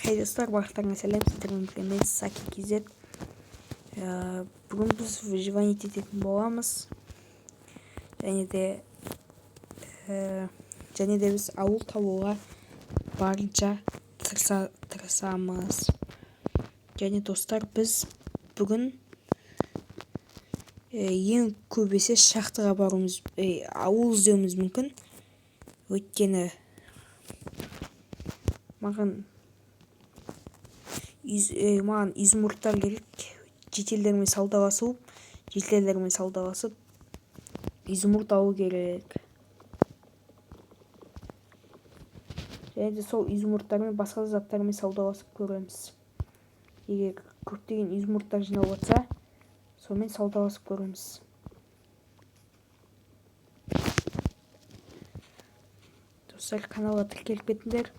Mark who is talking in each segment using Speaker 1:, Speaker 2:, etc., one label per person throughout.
Speaker 1: Хей достар, барлықтарыңа сәлем, сіздермен бірге мен Саки KZ. Бүгін біз выживание ететін боламыз. Және де біз ауыл табуға барынша тырысамыз. Және достар, біз бүгін ең көбесе шахтаға баруымыз, ауыл іздеуіміз мүмкін. Өйткені маған изумрудтар керек. Жительдермен саудаласып изумруд алу керек. Және де сол изумрудтармен басқа заттармен саудаласып көреміз. Егер көптеген изумрудтар жиналып жатса, сонымен саудаласып көреміз. Достар, каналға тіркеліп кетіңдер.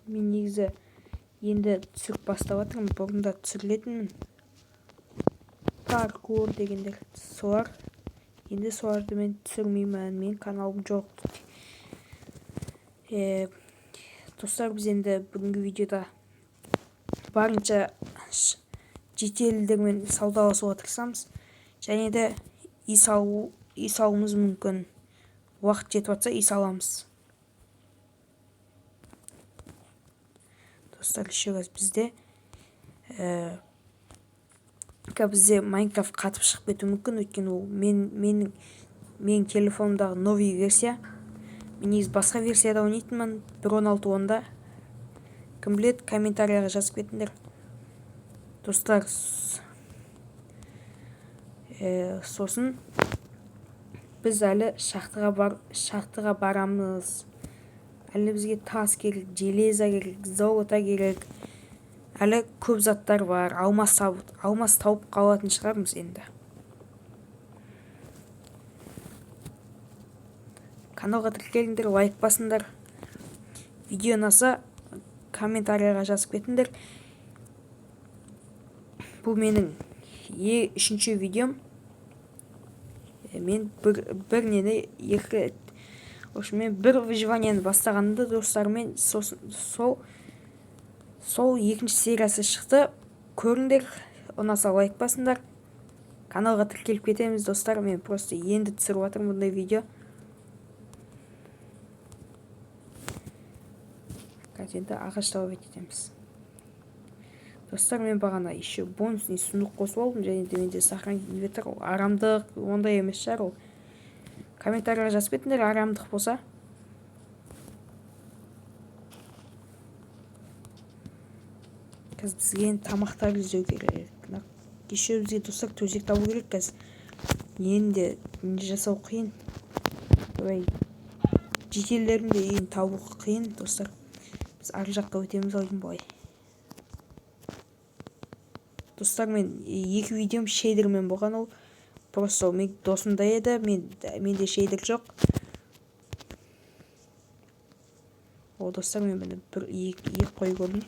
Speaker 1: Мен негізі енді түсіріп бастап жатырмын, бұрында түсірілетінмін. Паркур дегендер солар. Енді соларды мен түсірмеймін, менің каналым жоқ. Достар, біз енді бүгінгі видеода барынша жительдермен саудаласуға тырысамыз. Және де үй салуымыз мүмкін. Уақыт жетіп жатса үй саламыз. Достар, еще раз бізде Майнкрафт қатып шығып кетуі мүмкін, өйткені ол менің телефонымдағы новый версия. Мен негізі басқа версияда ойнайтынмын, 1.16.10-да. Кім біледі, комментарияға жазып кетіңдер. Достар, сосын біз әлі шахтаға барамыз. Әлі бізге тас керек, железо керек, золото керек. Әлі көп заттар бар. Алмас тауып қалатын шығармыз енді. Каналға тіркеліңдер, лайк басыңдар. Видео ұнаса комментарияға жазып кетіңдер. Бұл менің үшінші видеом. Мен бір нені екі, в общем, мен бір выживаниені бастағанымда достарыммен сол екінші сериясы шықты. Көріңдер, ұнаса лайк басыңдар. Каналға тіркеліп кетеміз, достар. Мен просто енді түсіріп жатырмын бұндай видео. Қазір енді ағаш тауып кетеміз. Достар, мен бағана еще бонусный сундук қосып алдым, және де менде сохранить инвентарь арамдық ондай емес шығар ол. Комментарийға жазып кетіңдер арамдық болса. Қазір бізге енді тамақтар іздеу керек. Еще бізге, достар, төсек табу керек қазір. Нені де не жасау қиын. Ой, жительдердің де үйін табу қиын, достар. Біз ар жаққа өтеміз ау деймін былай. Достар, мен екі видеом шейдермен болған ол. Просто мен досымда еді, менде шейдер жоқ. О, достар, мен міне бір екі қой көрдім.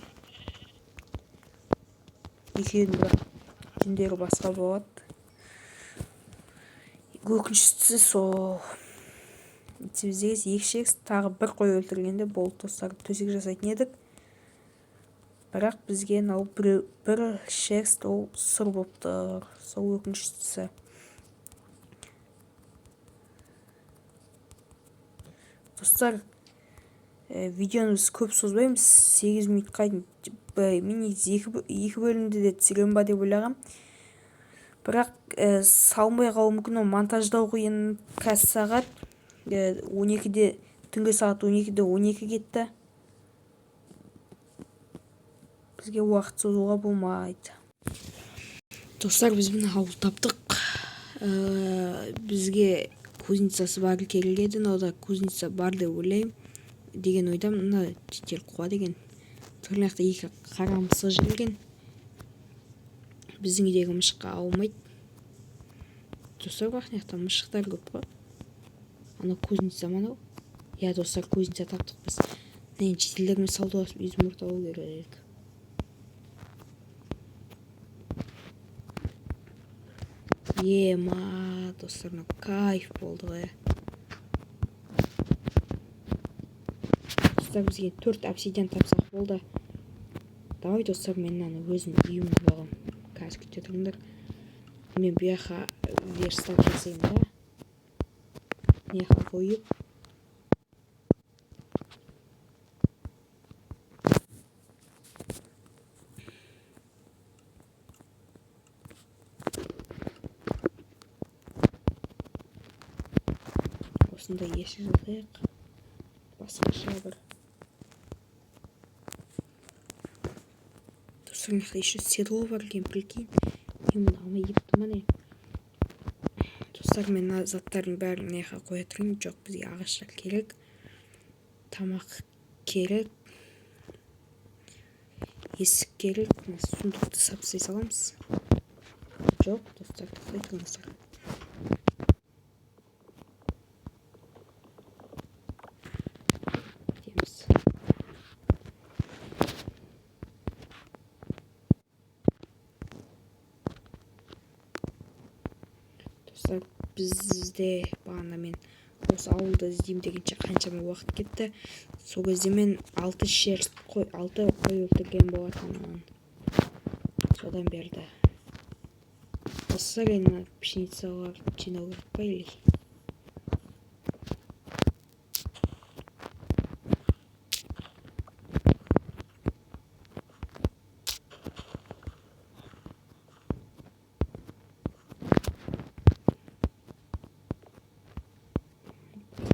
Speaker 1: Екеуінің бірақ жүндері басқа болады. Өкініштісі сол. Бізге екі шекс, тағы бір қой өлтіргенде болды, достар, төсек жасайтын едік. Бірақ бізге мынау бір шекс ол сұр болып тұр. Сол өкініштісі. Достар, видеоны біз көп созбаймыз. 8 минутқа дейін, мен негізі екі бөлімді де түсіремін ба деп ойлағам. Бірақ салынбай қалуы мүмкін, ол монтаждау қиын. Қазір сағат 12-де, түнгі сағат 12-де 12 кетті. Бізге уақыт созуға болмайды. Достар, біз міне ауыл таптық. Бізге кузницасы бар керек еді. Мынауда кузница бар деп ойлаймын деген ойдамын. Мына житель қуа деген. Түрлі жақта екі қара мысық жүрген. Біздің үйдегі мысыққа аумайды. Достар, бірақ мына жақта мысықтар көп қой. Анау кузница ма анау? Иә, достар, кузница таптық біз. Мына жительдермен саудаласып изумруд алу керек. Ема, достар, мынау кайф болды ғой. Достар, бізге 4 обсидиан тапсақ болды. Давай, достар, мен мынаны өзім үйім қылып аламын. Қазір күте тұрыңдар. Мен бұл жаққа верстак жасаймын да. Мына жаққа қойып. Осындай есік жасайық. Басқаша бір. Достар, мына жақта еще седло бар екен, прикинь. Мен мұны алмай кетіпті ма не? Достар, мен мына заттардың бәрін мына жаққа қоя тұрайын. Жоқ, бізге ағаштар керек. Тамақ керек. Есік керек. Мына сундукты сап тастай саламыз. Жоқ, достар, тоқтай тұрыңыздар. Кетеміз. Достар, бізде бағана мен осы ауылды іздеймін дегенше қаншама уақыт кетті. Сол кезде мен 6 шерсть қой, 6 қой өлтірген болатынмын. Содан берді. Достар, енді пшеницалар жинау керек па или?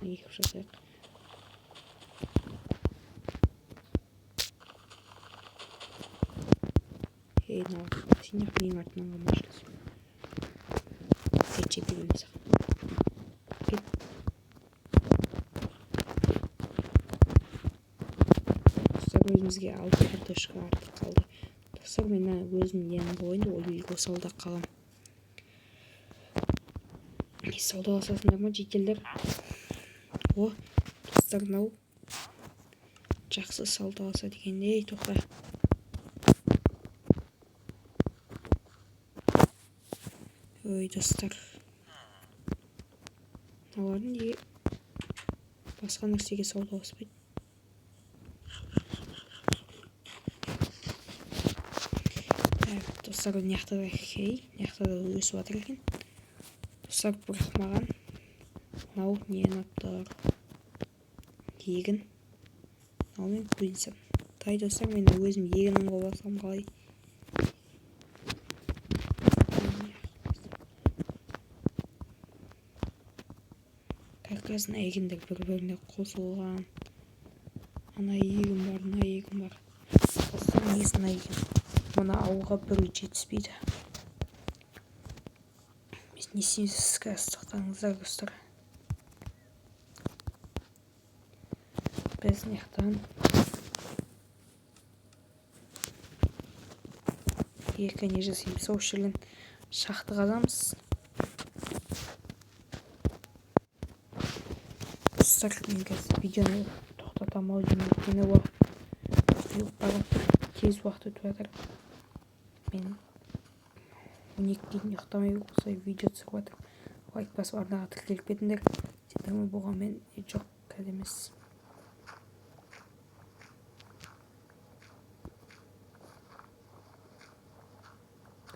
Speaker 1: Егіп жасайық. Ей, мынау сен неғып менің артымнан қалмай жүрсің? Кетші беремін саған. Кет. Достар, өзімізге 6 картошка артық қалды. Достар, мен мына өзім нені қойдым, ол үйге осы ауылда қаламын. Не саудаласасыңдар ма, жительдер? О, достар, мынау жақсы саудаласа деген. Ей, тоқта. Ой, достар. Мыналардың неге басқа нәрсеге саудаласпайды? Так, достар, мына жақта да хей, мына жақта да өсіп жатыр екен. Достар, бірақ маған мынау не ұнап тұр? Егін. Мынау мен кузница. Тай, достар, мен өзім егінім қылып алсам қалай? Как раз мына егіндер бір-біріне қосылған. Ана егін бар, мына егін бар. Достар, негізі мына егін. Мына ауылға бір үй жетіспейді. Біз не істейміз, сіз қазір тоқтаңыздар, достар. Біз мына жақтан екі не жасаймыз, осы жерден шақты қазамыз. Достар, мен қазір видеоны тоқтатамын ау деймін, өйткені уақыт барып тез уақыт өтіп жатыр. Мен он екіге дейін ұйықтамай осылай видео түсіріп жатырмын. Лайк басып арнаға тіркеліп кетіңдер. Сендермен болғанмен жоқ, қазір емес.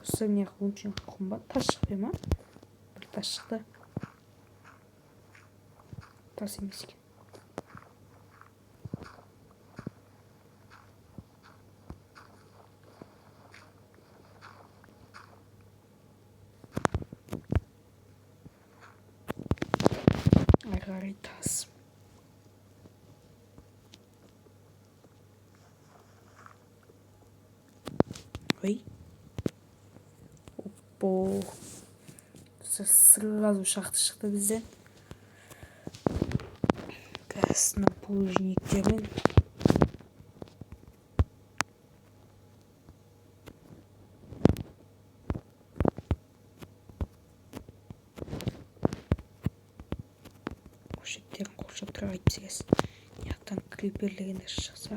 Speaker 1: Достар, мына жақта өңшең құм бар. Тас шықпай ма? Бір тас шықты. Тас емес екен. Ары қарай тас. Ой. Оппо. Сразу шақты шықты бізден. Қазір мына булыжниктермен көшеттерін қоршап тұра әйтпесе қазір мына жақтан крипер дегендер шықса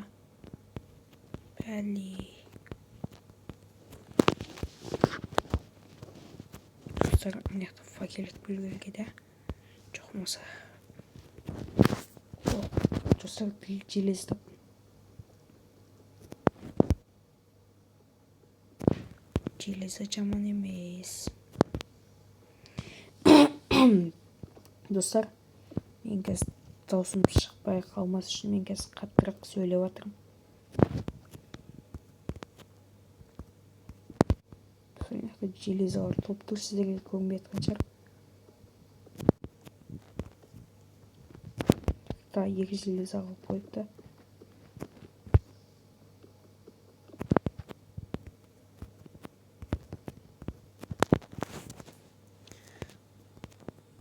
Speaker 1: бәле. Достар, мына жақта факел өткізу керек еді. Жоқ болмаса. О, достар, Достар, железо таптым. Железо жаман емес. Достар, мен қазір даусым шықпай қалмас үшін мен қазір қаттырақ сөйлеп жатырмын. Достар, мына жақта железолар толып тұр, сіздерге көрінбей жатқан шығар. Тағы екі железо қылып қойыпты.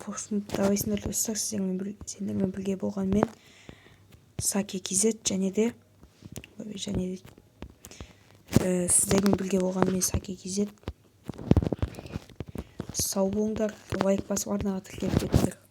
Speaker 1: В общем, давайсыңдар, достар, сендермен бірге болған мен, Саки KZ, және де сіздермен бірге болған мен, Саки KZ. Сау болыңдар, лайк басып, арнаға тіркеліп кетіңдер.